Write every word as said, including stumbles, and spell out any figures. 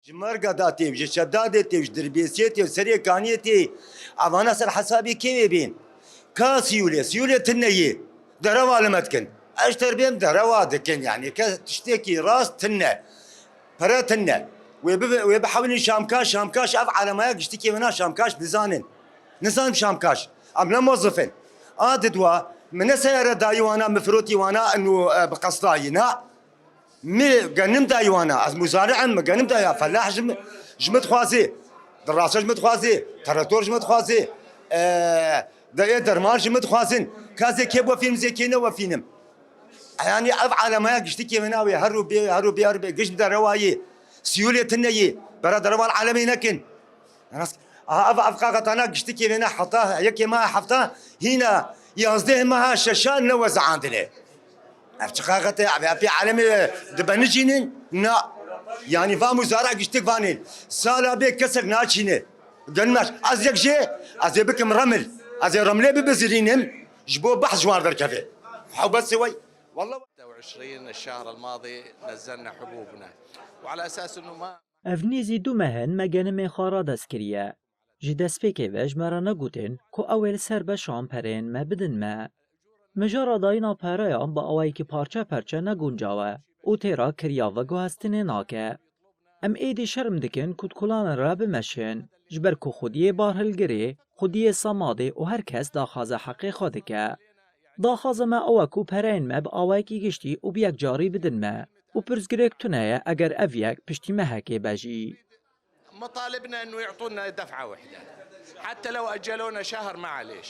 Ji Mergada tê, ji Şedadê tê, ji Dirbêsiyê tê, Serê Kaniyê tê. Evana ser hesabê kê wê bên? Ka Siyûlê, Siyûlê tune yê. Derewa li me dikin. Ez terbêm derewa dikin, yani ke tiştekî rast tune. Pere tune. Wê bi, wê bihewilin Şamkaş, Şamkaş ev alemaya giştikê wina Şamkaş bizanin. Nizanim Şamkaş. Em ne mozifin. A didwa, min ne seyare dayî wana, min firotî wana, inu, e, bi qestayî, na. Mi genim dayî wana, ez muzari'im, mi genim dayî, felah ji mi, ji mi dixwazê. Dirasa ji mi dixwazê, teretor ji mi dixwazê. E, de ê derman ji mi dixwazin. Ka zê kê wefînim, zê kê ne wefînim. Yani ev alemaya giştikê wê navê, her û bê, her û bê, her û bê, giş bi derewayê. Siyûlê tune yê, bera derewa alemê nekin. Rast. Aha, ev, ev qaxetana giştikê wê ne heta yekê meha hefta, hîna yazdeh meha şeşa ne wezeandine. Ev çi qaxete, ev, ev pê alemê dibenijînin? Na. Yani va muzara giştik vanên. Sala bê kesek naçîne. Gelmez. Ez yek jê, ez ê bikim remil. Ez ê remlê bibizirînim. Ji bo behs ji wan derkeve. Hewbesê wey. Wallah. ستة وعشرين الشهر الماضي نزلنا حبوبنا. وعلى أساس إنه ما Ev nêzî du meh in me genimê xwe radest kiriye. Ji destpêkê ve ji me re negotin ku ew ê li ser beşan pereyên me bidin me. Mijara dayîna pereyan bi awayekî parçe perçe ne guncaw e û têra kiriya veguhestinê nake. Em êdî şerm dikin ku di kulanên re bimeşin, ji ber ku xwediyê barhilgirê, xwediyê semadê û her kes daxwaza heqê xwe dike. Daxwaza me ew e ku pereyên me bi awayekî giştî û bi yekcarî bidin me û pirsgirêk tune ye eger ev yek piştî mehekê be jî. مطالبنا إنه يعطونا دفعة واحدة، حتى لو أجلونا شهر، معليش.